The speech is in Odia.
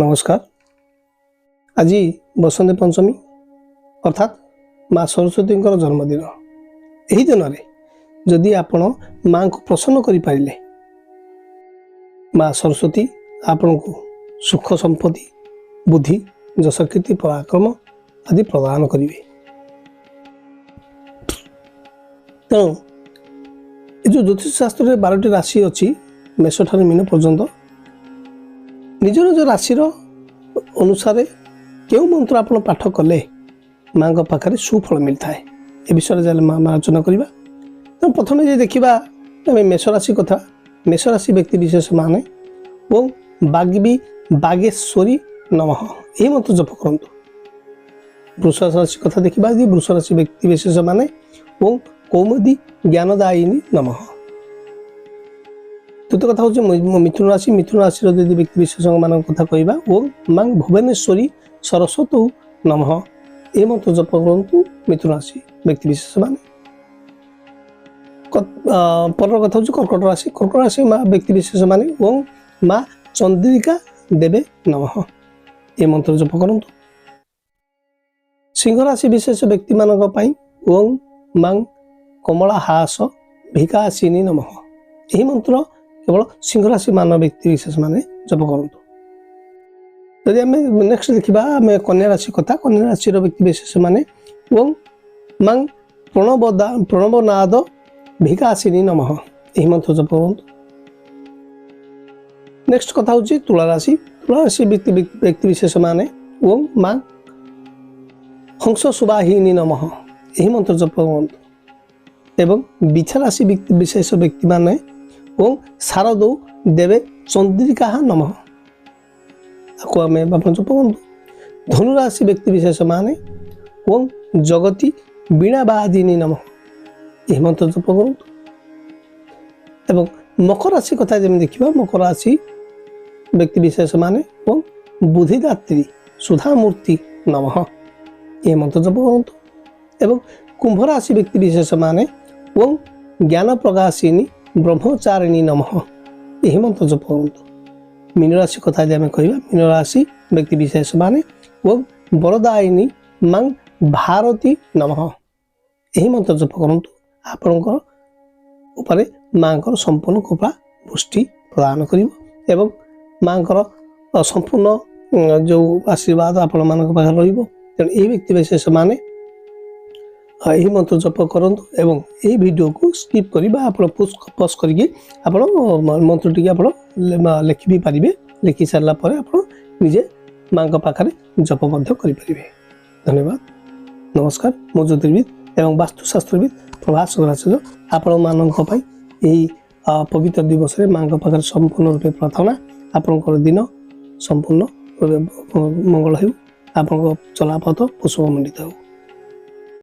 ନମସ୍କାର। ଆଜି ବସନ୍ତ ପଞ୍ଚମୀ, ଅର୍ଥାତ୍ ମା ସରସ୍ୱତୀଙ୍କର ଜନ୍ମଦିନ। ଏହି ଦିନରେ ଯଦି ଆପଣ ମାଙ୍କୁ ପ୍ରସନ୍ନ କରିପାରିଲେ, ମା ସରସ୍ୱତୀ ଆପଣଙ୍କୁ ସୁଖ, ସମ୍ପତ୍ତି, ବୁଦ୍ଧି, ଯଶକୀର୍ତ୍ତି, ପରାକ୍ରମ ଆଦି ପ୍ରଦାନ କରିବେ। ତେଣୁ ଏ ଯେଉଁ ଜ୍ୟୋତିଷ ଶାସ୍ତ୍ରରେ 12ଟି ରାଶି ଅଛି, ମେଷଠାରୁ ମୀନ ପର୍ଯ୍ୟନ୍ତ, ନିଜ ନିଜ ରାଶିର ଅନୁସାରେ କେଉଁ ମନ୍ତ୍ର ଆପଣ ପାଠ କଲେ ମାଙ୍କ ପାଖରେ ସୁଫଳ ମିଳିଥାଏ, ଏ ବିଷୟରେ ଯାହେଲେ ମା ଆଲୋଚନା କରିବା। ତେଣୁ ପ୍ରଥମେ ଯଦି ଦେଖିବା ଆମେ ମେଷ ରାଶି କଥା, ମେଷ ରାଶି ବ୍ୟକ୍ତି ବିଶେଷ ମାନେ ଓଁ ବାଗ୍ବୀ ବାଗେଶ୍ୱରୀ ନମଃ ଏହି ମନ୍ତ୍ର ଜପ କରନ୍ତୁ। ବୃଷ ରାଶି କଥା ଦେଖିବା ଯଦି, ବୃଷ ରାଶି ବ୍ୟକ୍ତି ବିଶେଷ ମାନେ ଓଁ କୌମୁଦୀ ଜ୍ଞାନଦାୟିନୀ ନମଃ। ତୃତୀୟ କଥା ହେଉଛି ମିଥୁନ ରାଶି। ମିଥୁନ ରାଶିର ଯଦି ବ୍ୟକ୍ତି ବିଶେଷମାନଙ୍କ କଥା କହିବା, ଓଁ ମାଂ ଭୁବନେଶ୍ୱରୀ ସରସ୍ୱତୀ ନମଃ ଏହି ମନ୍ତ୍ର ଜପ କରନ୍ତୁ ମିଥୁନ ରାଶି ବ୍ୟକ୍ତି ବିଶେଷ ମାନେ। ପରର କଥା ହେଉଛି କର୍କଟ ରାଶି। କର୍କଟ ରାଶି ମା ବ୍ୟକ୍ତି ବିଶେଷ ମାନେ ଓଁ ମା ଚନ୍ଦ୍ରିକା ଦେବେ ନମଃ ଏ ମନ୍ତ୍ର ଜପ କରନ୍ତୁ। ସିଂହ ରାଶି ବିଶେଷ ବ୍ୟକ୍ତିମାନଙ୍କ ପାଇଁ ଓଁ ମାଂ କମଳାହାସ ଭିକାସିନୀ ନମଃ ଏହି ମନ୍ତ୍ର କେବଳ ସିଂହ ରାଶି ମାନ ବ୍ୟକ୍ତି ବିଶେଷ ମାନେ ଜପ କରନ୍ତୁ। ଯଦି ଆମେ ନେକ୍ସଟ ଦେଖିବା ଆମେ କନ୍ୟା ରାଶି କଥା, କନ୍ୟା ରାଶିର ବ୍ୟକ୍ତି ବିଶେଷ ମାନେ ଓଁ ମାଂ ପ୍ରଣବନାଦ ଭିକାସିନୀ ନମଃ ଏହି ମନ୍ତ୍ର ଜପ କରନ୍ତୁ। ନେକ୍ସଟ କଥା ହେଉଛି ତୁଳା ରାଶି। ତୁଳା ରାଶି ବ୍ୟକ୍ତି ବିଶେଷ ମାନେ ଓଁ ମାଂ ହଂସ ସୁବାହିନୀ ନମଃ ଏହି ମନ୍ତ୍ର ଜପ କରନ୍ତୁ। ଏବଂ ବିଛା ରାଶି ବିଶେଷ ବ୍ୟକ୍ତିମାନେ ଓଁ ଶାରଦୌ ଦେବେ ଚନ୍ଦ୍ରିକା ନମଃ ତାକୁ ଆମେ ଆପଣ ଜପ କରନ୍ତୁ। ଧନୁରାଶି ବ୍ୟକ୍ତି ବିଶେଷ ମାନେ ଓଁ ଜଗତି ବୀଣାବାଦିନୀ ନମଃ ଏହି ମନ୍ତ୍ର ଜପ କରନ୍ତୁ। ଏବଂ ମକର ରାଶି କଥା ଯେମିତି ଦେଖିବା, ମକର ରାଶି ବ୍ୟକ୍ତି ବିଶେଷ ମାନେ ଓଁ ବୁଦ୍ଧିଦାତ୍ରୀ ସୁଧାମୂର୍ତ୍ତି ନମଃ ଏହି ମନ୍ତ୍ର ଜପ କରନ୍ତୁ। ଏବଂ କୁମ୍ଭ ରାଶି ବ୍ୟକ୍ତି ବିଶେଷ ମାନେ ଓଁ ଜ୍ଞାନ ପ୍ରକାଶିନୀ ବ୍ରହ୍ମଚାରିଣୀ ନମଃ ଏହି ମନ୍ତ୍ର ଜପ କରନ୍ତୁ। ମୀନ ରାଶି କଥା ଯଦି ଆମେ କହିବା, ମୀନ ରାଶି ବ୍ୟକ୍ତି ବିଶେଷ ମାନେ ଓଁ ବରଦାୟିନୀ ମାଂ ଭାରତୀ ନମଃ ଏହି ମନ୍ତ୍ର ଜପ କରନ୍ତୁ। ଆପଣଙ୍କର ଉପରେ ମାଙ୍କର ସମ୍ପୂର୍ଣ୍ଣ କୃପା ବୃଷ୍ଟି ପ୍ରଦାନ କରିବ ଏବଂ ମାଙ୍କର ସମ୍ପୂର୍ଣ୍ଣ ଯେଉଁ ଆଶୀର୍ବାଦ ଆପଣମାନଙ୍କ ପାଖରେ ରହିବ। ତେଣୁ ଏହି ବ୍ୟକ୍ତି ବିଶେଷ ମାନେ ଏହି ମନ୍ତ୍ର ଜପ କରନ୍ତୁ ଏବଂ ଏହି ଭିଡ଼ିଓକୁ ସ୍କିପ୍ କରି ବା ଆପଣ ପଜ୍ କରିକି ଆପଣ ମନ୍ତ୍ରଟିକି ଆପଣ ଲେଖି ବି ପାରିବେ। ଲେଖି ସାରିଲା ପରେ ଆପଣ ନିଜେ ମାଙ୍କ ପାଖରେ ଜପ ମଧ୍ୟ କରିପାରିବେ। ଧନ୍ୟବାଦ, ନମସ୍କାର। ମୁଁ ଜ୍ୟୋତିର୍ବିଦ ଏବଂ ବାସ୍ତୁଶାସ୍ତ୍ରବିଦ ପ୍ରଭାସ ଶଙ୍କରାଚାର୍ଯ୍ୟ ଆପଣମାନଙ୍କ ପାଇଁ ଏହି ପବିତ୍ର ଦିବସରେ ମାଙ୍କ ପାଖରେ ସମ୍ପୂର୍ଣ୍ଣ ରୂପେ ପ୍ରାର୍ଥନା। ଆପଣଙ୍କର ଦିନ ସମ୍ପୂର୍ଣ୍ଣ ରୂପେ ମଙ୍ଗଳ ହେଉ, ଆପଣଙ୍କ ଚଲାପଥ କୁସୁମମଣ୍ଡିତ ହେଉ।